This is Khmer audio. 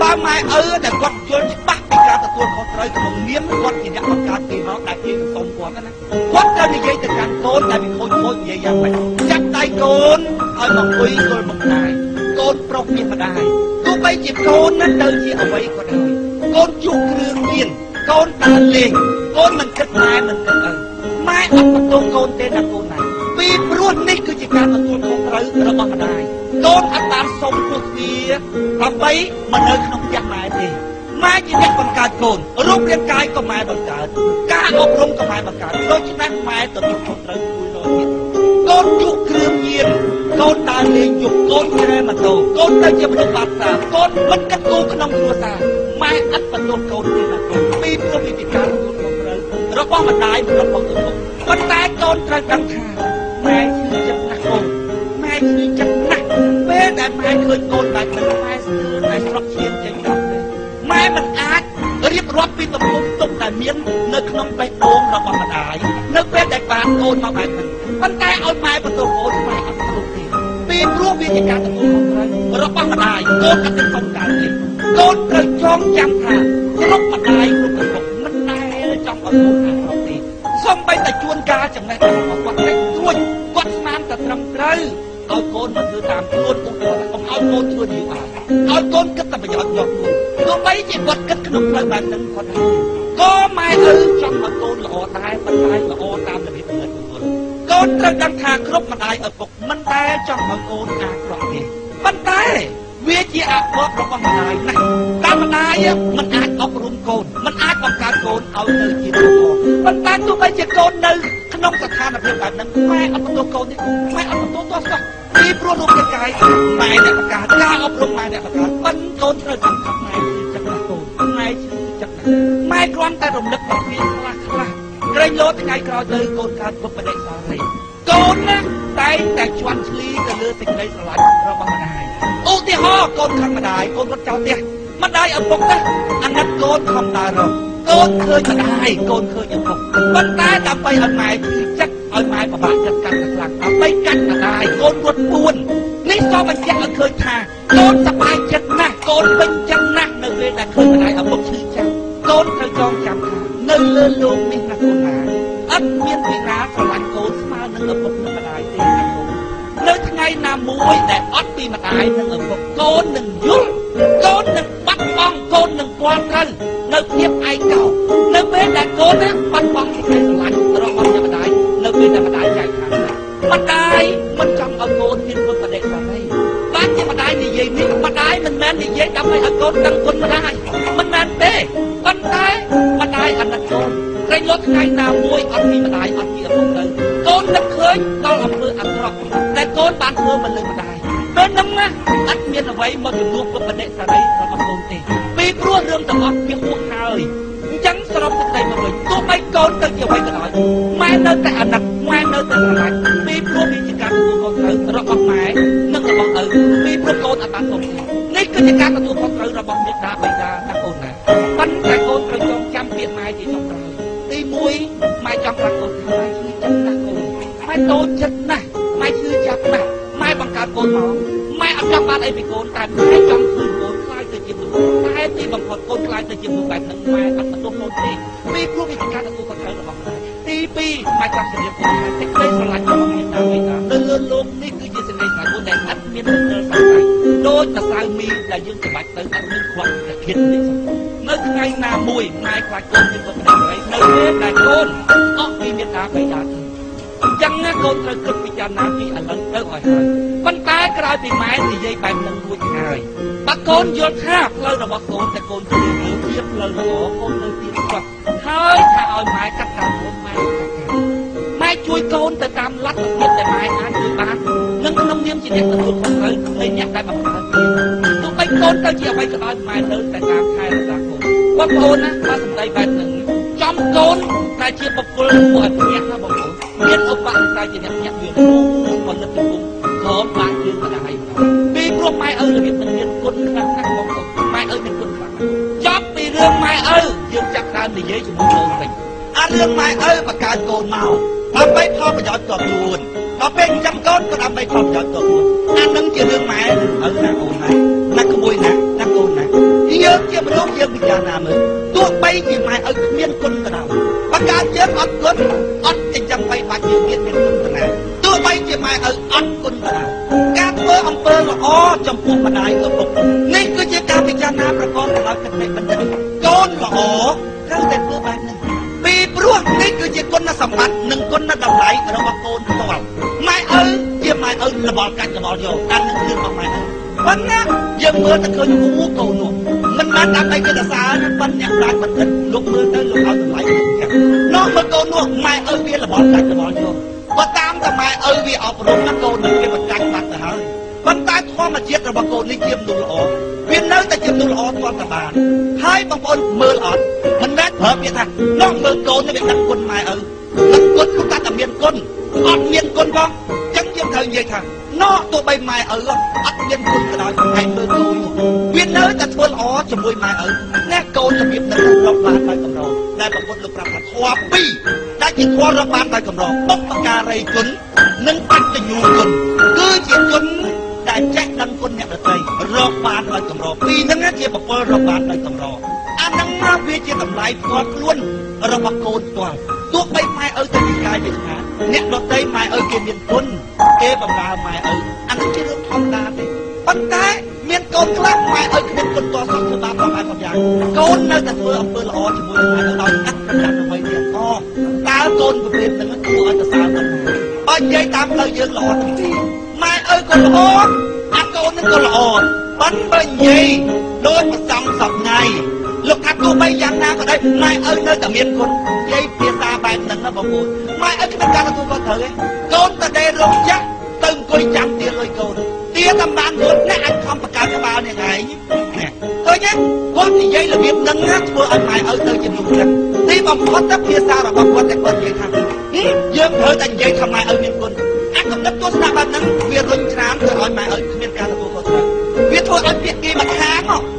បើម៉ែឪដែលគាត់យល់ច្បាស់ពីការទទួលខុសត្រូវក្នុងនាមគាត់ជាអ្នកបង្កើតគេមកដែលគេសន្សំគាត់ណាគាត់ត្រូវនិយាយទៅកាន់កូនដែលវាខូចខូចនិយាយយ៉ាងម៉េចចាប់ដៃកូនឲ្យមកអង្គុយគល់មុខម្ដាយកូនប្រុសមានម្ដាយទោះបីជាកូនนั้นទៅជាអ្វីក៏ដោយកូនជួបគ្រឿងញៀនកូនដើរលេងកូនមិនគិតម៉ែមិនគិតឪម៉ែអត់បន្ទោសកូនទេណាកូនណាពីព្រោះនេះគឺជាការទទួលខុសត្រូវរបស់ម្ដាយកូនអត់បានសុំទោសវាដើម្បីមកនៅក្នុងផ្ទះម៉ែទេម៉ែជាអ្នកបង្កើតកូនរូបរាងកាយក៏ម៉ែបង្កើតការអប់រំក៏ម៉ែបង្កើតដូច្នេះម៉ែទទួលខុសត្រូវ100%កូនជក់គ្រឿងញៀនកូនដើរលេងយប់កូនជ្រែម៉ូតូកូនទៅជាមនុស្សបាបសាកូនមិនគិតគូរក្នុងគ្រួសារម៉ែអត់បន្ទោសកូនទេណាកូនពីព្រោះវាជាការទទួលខុសត្រូវរបស់ម្ដាយរបស់ឪពុកប៉ុន្តែកូនត្រូវដឹងថាម៉ែឈឺចិត្តណាស់កូនម៉ែឈឺចិត្តណាស់ពេលដែលម៉ែឃើញកូនបែបនេះម៉ែស្ទើរតែស្រក់ឈាមចេញដល់ទេម៉ែមិនអាចរៀបរាប់ពីទំហំទុកដែលមាននៅក្នុងបេះដូងរបស់ម្ដាយនៅពេលដែលបានកូនមកបែបនេះប៉ុន្តែឲ្យម៉ែបន្ទោសកូនម៉ែអត់បន្ទោសទេពីព្រោះវាជាការទទួលខុសត្រូវរបស់ម្ដាយកូនអត់សុំកើតទេកូនត្រូវចងចាំថាគ្រប់ម្ដាយគ្រប់ឪពុកមិនដែលចង់ឲ្យកូនអាក្រក់ទេសូម្បីតែជួនកាលចំណេះដឹងរបស់គាត់តិចតួចគាត់ស្មានតែត្រឹមត្រូវឲ្យកូនមកធ្វើតាមខ្លួនឧទាហរណ៍កុំឲ្យកូនធ្វើនយោបាយឲ្យកូនគិតតែប្រយោជន៍យកខ្លួនទោះបីជាគាត់គិតក្នុងផ្លូវបែបហ្នឹងគាត់ដែរក៏ម៉ែឪចង់ឲ្យកូនល្អដែរប៉ុន្តែល្អតាមរបៀបពិនិត្យមង្គលកូនត្រូវដឹងថាគ្រប់ម្ដាយឪពុកមិនដែលចង់ឲ្យកូនអាក្រក់ទេប៉ុន្តែវាជាអភ័ព្វរបស់ម្ដាយណាស់តែម្ដាយមិនអាចអប់រំកូនមិនអាចបង្កើតកូនឲ្យទៅជាល្អប៉ុន្តែទោះបីជាកូននៅក្នុងស្ថានភាពបែបហ្នឹងម៉ែអត់បន្ទោសកូនទេម៉ែអត់បន្ទោសទាស់សោះពីព្រោះរូបរាងកាយម៉ែអ្នកបង្កើតការអប់រំម៉ែអ្នកបង្កើតប៉ុន្តែកូនត្រូវដឹងថាម៉ែឈឺចិត្តណាស់កូនម៉ែឈឺចិត្តណាស់ម៉ែគ្រាន់តែរំលឹកដល់គ្នាខ្លះខ្លះក្រែងលោថ្ងៃក្រោយទៅកូនកើតពុបដិសារីកូនណាតែងតែជន់ឈ្លីទៅលើសេចក្តីស្រឡាញ់របស់ម្ដាយឧទាហរណ៍កូនខឹងម្ដាយកូនរត់ចោលផ្ទះម្ដាយឪពុកណាអាណិតកូនខំដើររកកូនឃើញម្ដាយកូនឃើញឪពុកប៉ុន្តែដើម្បីឲ្យម៉ែឈឺចិត្តឲ្យម៉ែពិបាកចិត្តកាន់តែខ្លាំងដើម្បីកាច់ម្ដាយកូនរត់ពួននេះក៏បញ្ជាក់ឲ្យឃើញថាកូនសប្បាយចិត្តណាស់កូនពេញចិត្តណាស់នៅពេលដែលឃើញម្ដាយឪពុកឈឺចាប់កូនត្រូវចងចាំថានៅលើលោកនេះណាកូនណាអត់មានពីណាស្រឡាញ់កូនស្មើនឹងឪពុកនិងម្ដាយទេណាកូននៅថ្ងៃណាមួយដែលអត់ពីម្ដាយនិងឪពុកកូននឹងយល់កូននឹងបាត់បង់កូននឹងពាល់ត្រូវនៅភាពឯកោនៅពេលដែលកូនណាបាត់បង់សេចក្តីស្រឡាញ់របស់អ្នកម្ដាយនៅពេលដែលម្ដាយចែកឋានម្ដាយមិនចង់ឲ្យកូនមានគុណបដិសារីបានជាម្ដាយនិយាយនេះម្ដាយមិនមែននិយាយដើម្បីឲ្យកូនដឹងគុណម្ដាយមិនមែនទេប៉ុន្តែម្ដាយអាណិតកូនក្រែងលោថ្ងៃណាមួយអត់ពីម្ដាយអត់ពីឪពុកទៅកូននឹកឃើញដល់អំពើអាក្រក់តែកូនបានធ្វើមកលើម្ដាយពេលហ្នឹងណាអត់មានអ្វីមកជំនួសពុបដិសារីរបស់កូនទេពីព្រោះរឿងទាំងអស់វាហួសហើយអញ្ចឹងសរុបសេចក្តីមកវិញទោះបីកូនទៅជាអ្វីក៏ដោយម៉ែនៅតែអាណិតម៉ែនៅតែស្រឡាញ់ពីព្រោះវាជាការទទួលខុសត្រូវរបស់ម៉ែនិងរបស់ឪពីព្រោះកូនអត់បានសុំទេនេះគឺជាការទទួលខុសត្រូវរបស់មេដាបិតាណាកូនណាប៉ុន្តែកូនត្រូវចងចាំពាក្យម៉ែជាចុងក្រោយទី1ម៉ែចង់ប្រាប់កូនថាម៉ែឈឺចិត្តណាស់កូនម៉ែតូចចិត្តណាស់ម៉ែឈឺចាប់ណាស់ម៉ែបង្កើតកូនមកម៉ែអត់ចង់បានអីពីកូនតែម៉ែចង់ឃើញកូនខ្លាយទៅជាមនុស្សតែទីបំផុតកូនខ្លាយទៅជាមនុស្សបែបហ្នឹងម៉ែអត់បន្ទោសកូនទេពីព្រោះវាជាការទទួលខុសត្រូវរបស់ម៉ែទី2ម៉ែចង់ជម្រាបកូនថាសេចក្តីស្រឡាញ់របស់មេដាបិតានៅលើលោកនេះគឺជាសេចក្តីស្រឡាញ់មួយដែលអត់មានមន្ទិលសង្ស័យដូចម្សៅមីដែលយើងច្បាច់ទៅអត់មានគ្រាប់តែឃាតនេះនៅថ្ងៃណាមួយម៉ែខ្លាចកូនមានបុត្រស្រីនៅពេលដែលកូនអស់ពីមេដាបិតាទៅអញ្ចឹងណាកូនត្រូវគិតពិចារណាពីឥឡូវទៅឲ្យហើយប៉ុន្តែក្រោយពីម៉ែនិយាយបែបហ្នឹងរួចហើយបើកូនយល់ថាផ្លូវរបស់កូនតែកូនជឿលើជាផ្លូវល្អកូននៅទៀតចុះហើយថាឲ្យម៉ែកាត់តាមកូនម៉ែកាត់តាមម៉ែជួយកូនទៅតាមលទ្ធភាពដែលម៉ែអាចជួយបាននិងក្នុងនាមជាអ្នកទទួលខុសត្រូវនៃអ្នកដែលបង្កើតទោះបីកូនទៅជាអ្វីក៏ដោយម៉ែនៅតែតាមថែរក្សាកូនបងប្អូនណាបើសម្ដីបែបហ្នឹងចំកូនតែជាបុគ្គលគួរឲ្យភ្ញាក់ណាបងប្អូនមានឧបនិស្ស័យជាអ្នកភ្ញាក់វាផលិតពិភពក្រមបានជឿម្ដាយពីព្រោះម៉ែឪរបៀបនឹងមានគុណខ្លាំងណាស់បងប្អូនម៉ែឪមានគុណខ្លាំងចប់ពីរឿងម៉ែឪយើងចាប់ដើមនិយាយជាមួយកូនវិញអារឿងម៉ែឪបង្កើតកូនមកដើម្បីផលប្រយោជន៍តខ្លួនដល់ពេលចិញ្ចឹមកូនក៏ដើម្បីផលប្រយោជន៍តខ្លួនអានឹងជារឿងម៉ែឪណាកូនណាណាក្មួយណាណាកូនណា ចុះយើងពិចារណាមើល ទោះបីជាម៉ែឪគ្មានគុណក៏ដោយ បើកើតយើងអត់គុណ អត់ចិញ្ចឹមបីបាច់យើងទៀត មានគុណទៅណា? ទោះបីជាម៉ែឪអត់គុណក៏ដោយ ការធ្វើអំពើល្អចំពោះម្ដាយឪពុក នេះគឺជាការពិចារណាប្រកបដោយគតិបណ្ឌិត។ កូនល្អត្រូវតែធ្វើបែបនេះ ពីព្រោះនេះគឺជាគុណសម្បត្តិនិងគុណតម្លៃរបស់កូនផ្ទាល់។ ម៉ែឪជាម៉ែឪ លបល់កាច់លបល់យក អានឹងគឺរបស់ម៉ែឪ ប៉ុន្តែយើងមើលទៅឃើញ អូ កូននោះមិនបានដើម្បីកិត្តិសើ ប៉ុន្តែអ្នកប្រាជ្ញបណ្ឌិតលោកមើលទៅ លោកឲ្យតម្លៃចឹង នោះមើលកូននោះ ម៉ែឪវាលបល់កាច់លបល់យក បើតាមតែម៉ែឪវាអប់រំណា កូននឹងវាប្រកាច់បាត់ទៅហើយ ប៉ុន្តែធម្មជាតិរបស់កូននេះជាមនុស្សល្អ វានៅតែជាមនុស្សល្អទាល់តែបាន។ ហើយបងប្អូនមើលអត់ មិនមែនប្រើពាក្យថា នោះមើលកូននេះវាដឹងគុណម៉ែឪ ដឹងគុណ គឺតែមានគុណ អត់មានគុណផង។ ចឹងយើងត្រូវនិយាយថា ណោះ ទោះបីម៉ែឪអត់មានគុណក៏ដោយ ឯងមើលកូនវានៅតែធ្វើល្អជាមួយម៉ែឪណែ កូនរបៀបនឹងរកបានដោយកម្រ ដែលប្រពុតលោកប្រាប់ថា ធម៌ពីរដែលជាធម៌រកបានដោយកម្រ បុព្វការីជននិងបច្ចញ្ញូជន គឺជាជនដែលចេះដឹងគុណអ្នកដទៃ រកបានដោយកម្រ ពីរហ្នឹងជាបុគ្គលរកបានដោយកម្រ អាហ្នឹងមកវាជាតម្លៃផ្ទាល់ខ្លួនរបស់កូនផ្ទាល់។ ទោះបីម៉ែឪទៅពីកាយវាសនាអ្នកដទៃ ម៉ែឪគេមានគុណ គេបំរើម៉ែឪ អាហ្នឹងជារឿងធម្មតាទេ ប៉ុន្តែមានកូនខ្លះម៉ែឪគ្មានគុណតសោះ ធ្វើបាបដល់បែបយ៉ាង កូននៅតែធ្វើអំពើល្អជាមួយនឹងម៉ែឪដោយឥតប្រកាន់អ្វីទៀត។ អូ តើកូនប្រភេទហ្នឹងគួរឲ្យសរសើរប៉ុណ្ណា? បើនិយាយតាមផ្លូវយើងល្អទាំងពីរ ម៉ែឪក៏ល្អ អាកូនហ្នឹងក៏ល្អ ប៉ុន្តែបើនិយាយដោយប្រសងសពថ្ងៃលោកថា ទោះបីយ៉ាងណាក៏ដោយ ម៉ែឪនៅតែមានគុណ និយាយភាសាបែបហ្នឹងណាបងប្អូន ម៉ែឪគ្មានការទទួលខុសត្រូវទេ កូនទៅដេរោងចក្រទៅអង្គុយចាំទាលុយកូន ទាតាមបានលុយ អ្នកអាចខំបកើតក្បាលនេះឯងនេះ ឃើញទេ? គាត់និយាយរបៀបហ្នឹងណា ធ្វើឲ្យម៉ែឪទៅជាមនុស្សចឹង។ ទីបំផុតទៅភាសារបស់គាត់ តែគាត់និយាយថា យើងត្រូវតែនិយាយថាម៉ែឪមានគុណ អាកំណត់ទស្សនៈបែបហ្នឹងវារុញច្រានទៅឲ្យម៉ែឪគ្មានការទទួលខុសត្រូវ វាធ្វើឲ្យពាក្យគេមកខាង